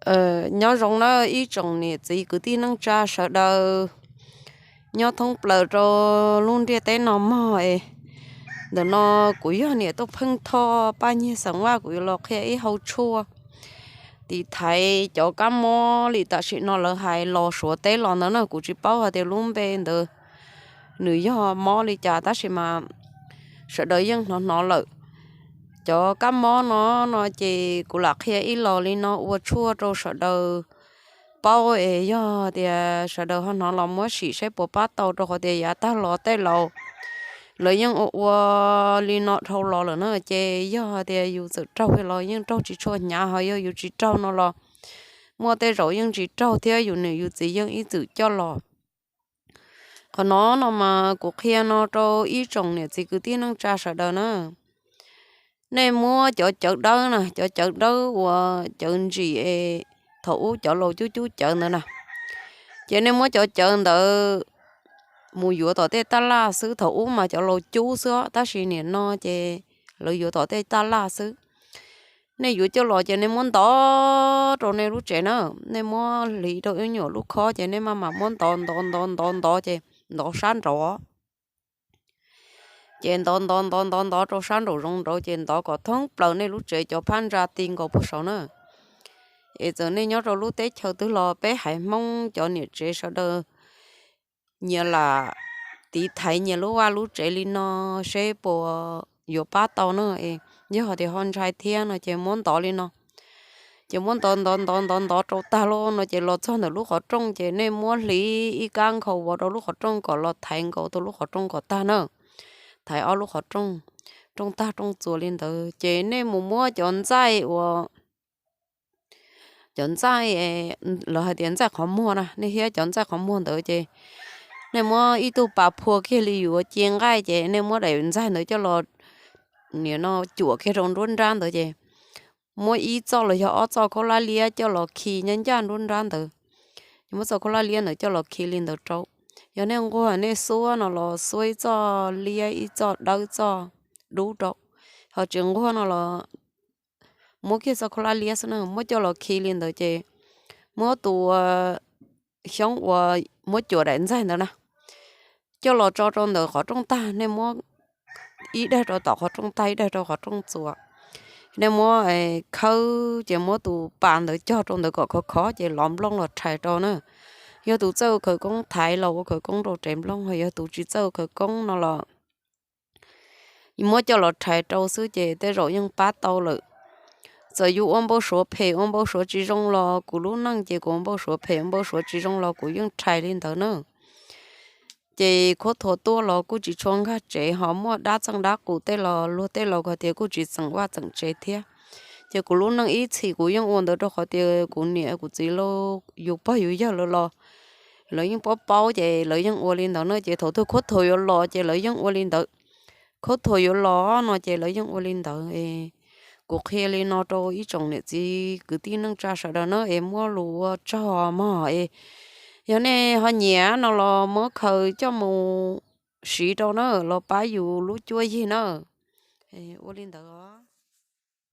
Nyob zoo na ib tsoom niam txiv kwv tij neej tsa sawv daws nyob thoob plaws rau lub ntiaj teb no mog es. Ntawm no kuv yog niam Tuj Pheej Thoj Paj Nyiag xeem Vaj, kuv yuav los qhia ib hau tshuaj tiv thaiv cov kab mob li tam sim no lawv hais los Suav teb los ntawd na. Kuv tsis paub hais tias lub npe ntawd nws yog mob li cas tab sis mas sawv daws yeej hnov hnov lawm. Cov kab mob no no ces kuv lam qhia ib los li no ua tshuaj rau sawv daws paub es yog tias sawv daws ho hnov los muab sim saib puas pab tau, rau qhov tias yav tag los tej laus lawv yeej ua ua li no dhau los lawm na. Ces yog tias yus txawm raug los yeej raug tsis tshua hnyav, ho yog yus tsis raug no los muaj tej zaum yeej tsis raug thiab yus niam yus txiv yeej ib txwm coj los. Qhov no no mas kuv qhia no rau ib tsoom niam txiv kwv tij neej tsa sawv daws na. Nej muab cov cawv dawb na, cov cawv dawb uas cawv ntsim es thaum ub cov laus cub cub cawv ntawd na, ces nej muab cov cawv ntawd mus yuav tom tej taj laj xwb. Thaum ub mas cov laus cub xwb, tab sis nim no ces lawv yuav tom tej taj laj xwb. Nej yuav coj los ces nej muab ntov rau nej lub tsev na. Nej muab hliv rau ib nyuam lub khob ces nej maj mam muab ntov ntov ntov ntov ntov ces ntov sab nraud. Ces ntov ntov ntov ntov ntov rau sab nraum zoov nraud ces ntov kom thoob plaws nej lub tsev cov phab ntsa ti nkaus puag saud na. Es txawm nej nyob rau lub teb chaws twg los peb haiv Hmoob cov niam tsev sawv daws nyias lam tiv thaiv nyias lub vaj lub tsev li no seb puas yuav pab tau na. Es yog tias ho ntshai thiab no ces muab ntov li no. Ces muab ntov ntov ntov ntov ntov rau tag lawm no ces los txog ntawm lub qhov rooj ces nej muab hliv ib kab nkhaus vos rau lub qhov rooj kom los thaiv nkaus tau lub qhov rooj kom tag na. Thaiv ob lub qhov rooj, rooj tag rooj txuas li ntawd ces nej mus muab cov ntxaij uas cov ntxaij, lawv hais tias ntxaij qhov muag na, nej thiab cov ntxaij qhov muag ntawd ces nej muab ib tug pas phua kiag li yus ua ci nqaij ces nej muab daim ntxaij ntawd coj los, nim no cuam kiag rau nruab nrab ntawd ces muab ib txoj los yog ob txoj khaub hlab liab coj los khi nyob ncaj nruab nrab ntawd. Ces muab txoj khaub hlab liab ntawd coj los khi li ntawd rau. Yog nej nquag nej xuab no los xuab ib txoj liab ib txoj dawb txoj dub rau. Ho tsis nquag no los muab kiag txoj khaub hlab liab xwb na, muab coj los khi li ntawd ces muab tus xyoob uas muab cuam daim ntxaij ntawd na coj los tso rau ntawm qhov rooj tag, nej muab ib daim rau tom qhov rooj tag ib daim rau qhov rooj txuas. Nej muab khawb ces muab tus pas ntawd cog rau ntawd kom khov khov ces lov nplooj los rhais rau na. Yog tus txawj ua khawv koob thaiv los ua khawv koob rau tsev nplooj, ho yog tus tsis txawj ua khawv koob no los muab coj los rhais rau xwb ces tej zaum yeej pab tau lawm. Txawm yus ua npau suav phem ua npau suav tsis zoo los kuv lub neej ces kuv ua npau suav phem ua npau suav tsis zoo los kuv yeej rhais li ntawd na. Ces khuab thuas tuaj los kuj tsis tshua nkag tsev, ho muaj dab txeej dab qus tej los luag tej laus hais tias kuj tsis txeem vaj txeem tsev thiab. Ces kuv lub neej ib txhis kuv yeej ua ntawd rau qhov tias kuv niam kuv txiv los yus pog yus yawg lawv los lawv yeej paub paub ces lawv yeej ua li ntawd na. Ces thaum twg khuab thuas yuav los ces lawv yeej ua li ntawd. Khuab thuas yuav los no ces lawv yeej ua li ntawd. Kuv qhia li no rau ib tsoom niam txiv kwv tij neej tsa sawv daws na es muab lus ua tsaug mog es yog nej ho nyiam no los muab khaws coj mus siv rau na los pab yus lub cuab yig na. Ua li ntawd os.